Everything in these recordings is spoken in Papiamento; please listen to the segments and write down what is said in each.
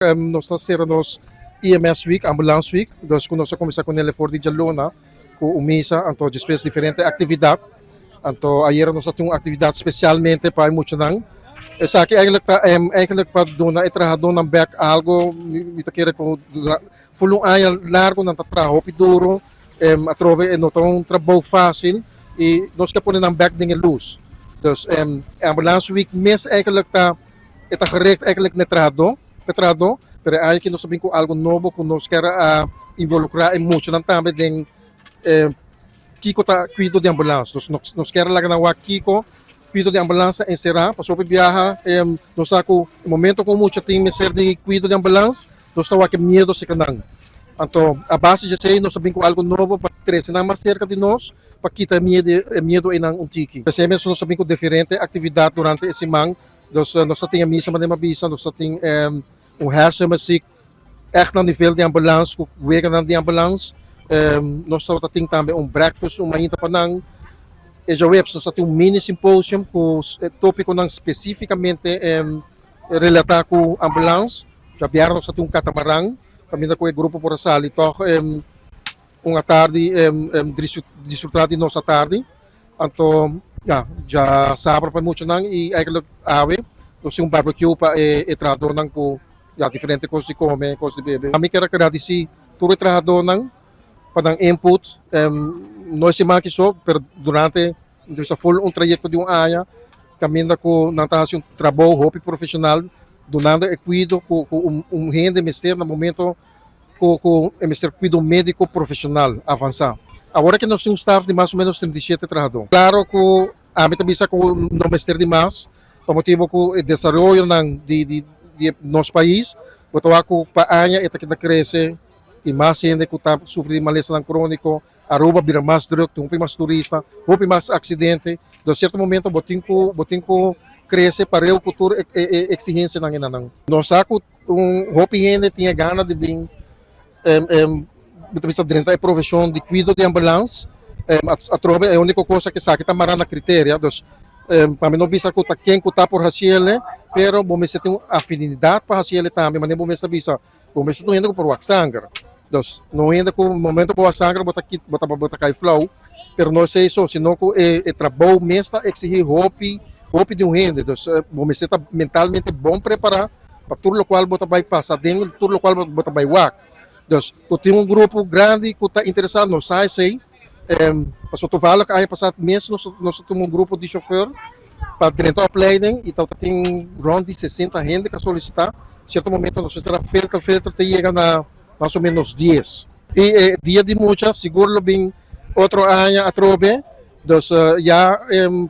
Nos ta sera nos EMS Week, Ambulance Week, dus ku nos a kuminsá ku nele for di djaluna ku un misa, anto despues diferente aktividat. Anto ayera nos a tin un aktividat spesialmente pa e muchanan. Esaki eigenlijk ta eigenlijk pa duna e trahadónan bèk algo. Mi ta kere ku ful un aña largu nan ta traha hopi duru, atrobe e no ta un trabou fásil i nos ke pone nan bèk den e lus. Dus e Ambulance Week mes eigenlijk ta e ta gericht eigenlijk na e trahadó, pa e trahadó, pero e aña aki nos ta bin ku algo nobo ku nos kier a involukrá e muchanan tambe den kiko ta kuido di ambulans. Dus nos kier a laga nan wak kiko kuido di ambulans ta enserá, pasobra hopi biaha nos sa ku e momento ku un mucha tin mester di kuido di ambulans, nos ta wak e miedo serka nan. Anto a base di esei nos ta bin ku algo nobo pa trese nan mas serka di nos pa kita e miedo einan un tiki. P'esei mes nos ta bin ku diferente aktividat durante e siman. Dus nos ta tin e misa manera mi a bisa, nos ta tin un hersenmuziek ègt na nivel di ambulans ku weganan di ambulans. Nos tabata tin tambe un breakfast un mainta pa nan. E djaweps nos ta tin un mini symposium ku tópikonan spesífikamente relatá ku ambulans. Djabièrnè nos ta tin un katamaran kaminda ku e grupo por a sali tòg un atardi disfrutá di nos atardi. Anto ya, djasabra pa e muchanan i eigenlijk awe nos tin un barbecue pa e trahadónan ku ya diferente kos di kome, kos di bebe. Mi kier a gradisí tur e trahadónan pa nan input, no e siman aki so, pero durante mi ta bisa ful un trayekto di un aña kaminda ku nan ta hasi un trabou hopi profeshonal dunando e kuido ku un hende mester na momento ku e mester kuido médiko profeshonal avansá. Awor aki nos tin un staf di mas o ménos 37 trahadó. Klaro ku ami ta bisa ku no mester di mas pa motibu ku e desaroyonan di nos pais bo ta wak ku pa aña e ta keda krese i mas hende ku ta sufri di malesanan króniko. Aruba bira mas druk, tin hopi mas turista, hopi mas aksidente. Dos sierto momento bo tin ku krese pareu ku tur e eksigensianan enanan. Nos sa ku un hopi hende tin e gana di bin bo ta bisa drenta e profeshon di kuido di ambulans. Atrobe e úniko kos ku esaki ta mará na kriteria, dus pa mi no bisa ku ta ken ku ta por hasiele, pero bo mester tin un afinidat pa hasiele tambe, manera bo mester bisa bo mester tin un hende ku por wak sanger. Dus no hende ku momento bo wak sanger bo ta bo ta kai flou, pero no esei so, sino ku e trabou mes ta eksihí hopi hopi di un hende. Dus bo mester ta mentalmente bon prepará pa tur lokual bo ta bai pasa aden, tur lokual bo ta bai wak. Dus ku tin un grupo grandi ku ta interesá, nos sa esei. Pasobra toevallig aña pasá mes nos a tuma un grupo di shofèr pa drenta opleiding i tabata tin rònt di 60 hende ku a solisitá. Sierto momento nos mester a filter filter te yega na mas o ménos 10. I e dia di mucha sigur lo bin otro aña atrobe. Dus ya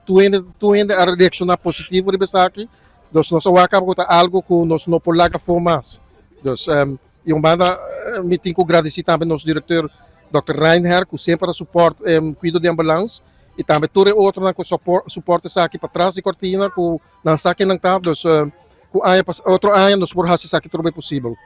tur hende a reakshoná positivo riba esaki. Dus nos a wak ku ta algu ku nos no por laga afó mas. Dus i un banda mi tin ku gradisí tambe nos direktor Dòkter Reinhard ku semper a supòrt kuido di ambulans i tambe tur e otronan ku supòrt esaki patras di kortina ku nan sa ken nan ta. Dus ku aña otro aña nos por hasi esaki tur posibel.